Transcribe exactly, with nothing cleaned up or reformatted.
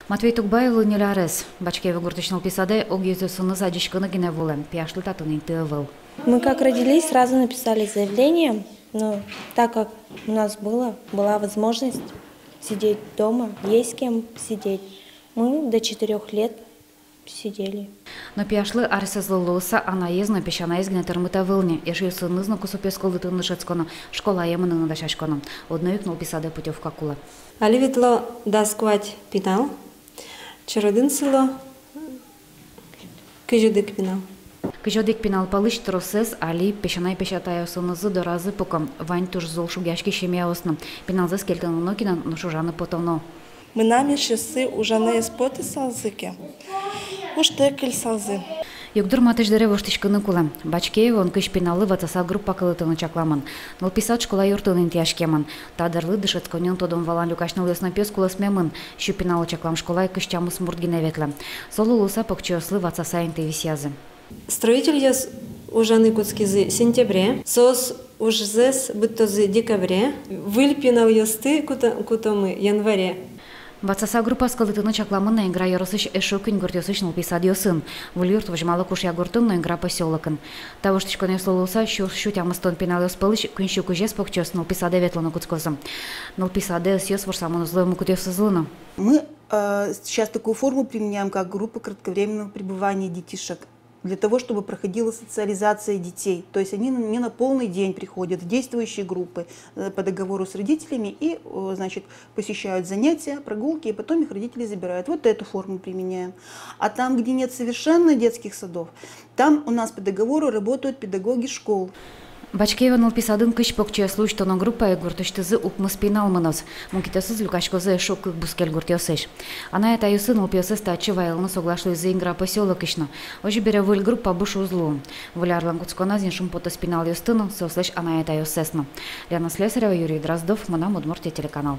Матвей Тугбаевлы ньыль арес. Бачкеево гуртысь нылпи садэ огъёзъёсыныз адӟиськыны гинэ вуылэ. Пияшлы татын инты ӧвӧл. Мы как родились, сразу написали заявление. Но так как у нас было, была возможность сидеть дома, есть с кем сидеть, мы до четырёх лет сидели. Но пияшлы аресэзлы луыса анаез но песянаез гинэ тырмыт ӧвӧл ни. Эшъёсыныз но кусыпъёс кылдытыны дышетсконо, школае мыныны дасяськоно. Одно ик нылпи садэ путёвка кулэ. Али ветло дас куать пинал, чередын сыло кызь одӥг пинал. Кызь одӥг пинал пӧлысь тросэз али песянай-песятайёсынызы доразы пуко. Вань туж зол шугъяськись семьяос но. Пиналзэс кельтыны нокинэн, нош ужаны потоно. Мынам эшъёсы ужаны ӧз потысалзы ке, ужтэк кыльысалзы. Югдур матысь дыре воштӥськыны кулэ. Бачкеевоын кызь пиналлы ватсаса группа кылдытыны чакламын. Нылпи сад школа юртын интыяськемын. Та дырлы дышетсконниын тодон-валан люкась нылъёс но пиос кулэсмемын. Сю пиналлы чаклам школае кызь тямыс мурт гинэ ветлэ. Солы луыса покчиослы ватсаса инты висъязы. Строительёс ужаны кутскизы сентябре, соос ужзэс быдтозы декабре, выль пиналъёсты куто-, кутомы январе. Ватсаса группаос кылдытыны чакламын на Ингра ёросысь эшшо куинь гуртъёсысь нылпи садъёсын. Выль юрт возьмало Кушъя гуртын но Ингра посёлокын. Та воштӥськонъёслы луыса сю-, сю тямыстон пиналъёс пӧлысь куинь сю кызез покчиос нылпи садэ ветлыны кутскозы. Нылпи садэ ӧсъёс ворсамын уз луэ мукетъёсызлы но. Мы э, сейчас такую форму применяем, как группа кратковременного пребывания детишек, для того, чтобы проходила социализация детей. То есть они не на полный день приходят в действующие группы, э, по договору с родителями и, э, значит, посещают занятия, прогулки, и потом их родители забирают. Вот эту форму применяем. А там, где нет совершенно детских садов, там у нас по договору работают педагоги школ. Бачкеево нылпи садын кызь покчиослы усьтоно группае гуртысьтызы укмыс пинал мыноз. Мукетъёсыз люкаськозы эшшо кык бускель гуртъёсысь. Анай-атайёссы нылпиоссэс татчы вайылыны соглаш луизы Ингра посёлокысь но. Озьы бере, выль группа буш уз луы. Выль арлэн кутсконаз ини шумпотоз пиналъёсты но, соослэсь анай-атайёссэс но. Лена Слесарева, Юрий Дроздов, «Мынам Удмуртие» телеканал.